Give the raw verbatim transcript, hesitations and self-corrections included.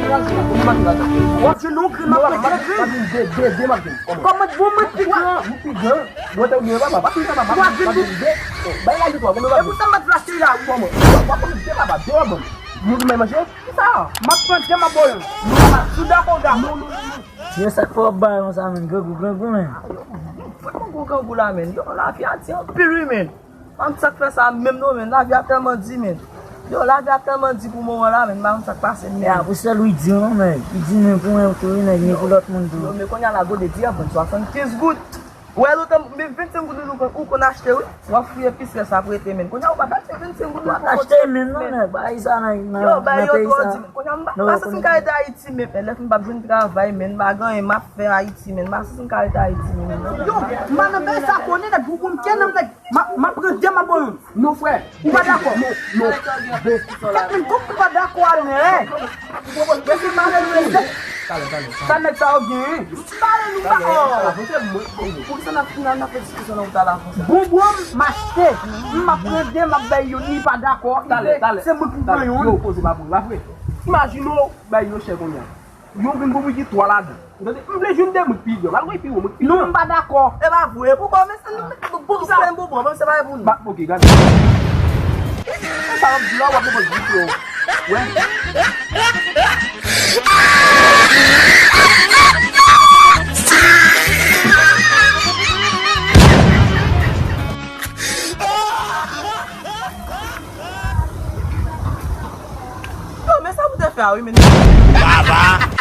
W ap jwenn yon grenn, m ap pran de grenn. Kòman bon mwen pi gran? Ou pi gran? Mwen te ou gen papa, pa pi papa, pa pi papa. Bay la di twa, e pou sa m pa t flache la, wi. Kòman? W ap pran de papa, de w ap ban m. Nou ki may manje? Ki sa? M ap pran de m ap ba w youn. Sou dakò, dakò. Yo, sa k fè w ap bay konsa, menn? Grangou, grangou, menn. Fòk mwen gwo grangou la, menn. Yo, lavi a di anpil, wi, menn. An sa k fè sa menm non, menn. Lavi a tèlman di, menn. Yo, lavi a tèlman di pou moman la, menn. M pa konn sa k pase, menn. E a pou sèl wi di non, menn. Li di menm pou mwen tou, wi, nèg, ni pou lòt moun tou. Yo, men kounye a la gode di a vann swasannkenz goud. Wè, lontan, men vennsenk goud ou konn, ou konn achte, wi. W ap fouye pis lè sa ap rete, menn. Kounye a ou pa ka achte vennsenk goud ou pou achte, menn, non, nèg. Bagay sa nan, nan, yo, bagay yo twò di, menn. Kounye a m pa, m pa santi m ka rete Ayiti, menn. Lè fin m p ap jwenn travay, menn. M pa gen anyen m ap fè Ayiti, menn. M pa santi m ka rete Ayiti, menn. Yo, m pa nan bagay sa konnen, nèg. Ou konn kè nan nèg. M ap, m ap pran de m ap ba w youn. Non, frè. Ou pa dakò? Non, non. Kèt menn, kòm ou pa dakò a lè. Mwen se pale nou lese. Sa nèg sa yo genyen. Pale nou pa. Talè, talè, avanse, mwen, poukisa n ap, n ap, n ap fè diskisyon nan w talè avanse? Bonbon m achte. M ap pran de, m ap bay youn, li pa dakò. Talè, talè. Se mwen pou pran youn. Yo, poze pa pou, pa vre. Imajine w bay yo chè kounye a. Yon grenn bonbon ki twa ladan. Ou tande? M vle jwenn de mwen pi gran. Malgre pi wo, mwen pi gran. Non, m pa dakò. E pa vre. Pou bon, men se nou, pou, pou, pou, pou, pou, pou, se pa pou nou. Ba, ok, gade. E sa w ap di la, w ap reponn vit yo. Wè. Yo, men sa pou te fè a, wi, men. Baba.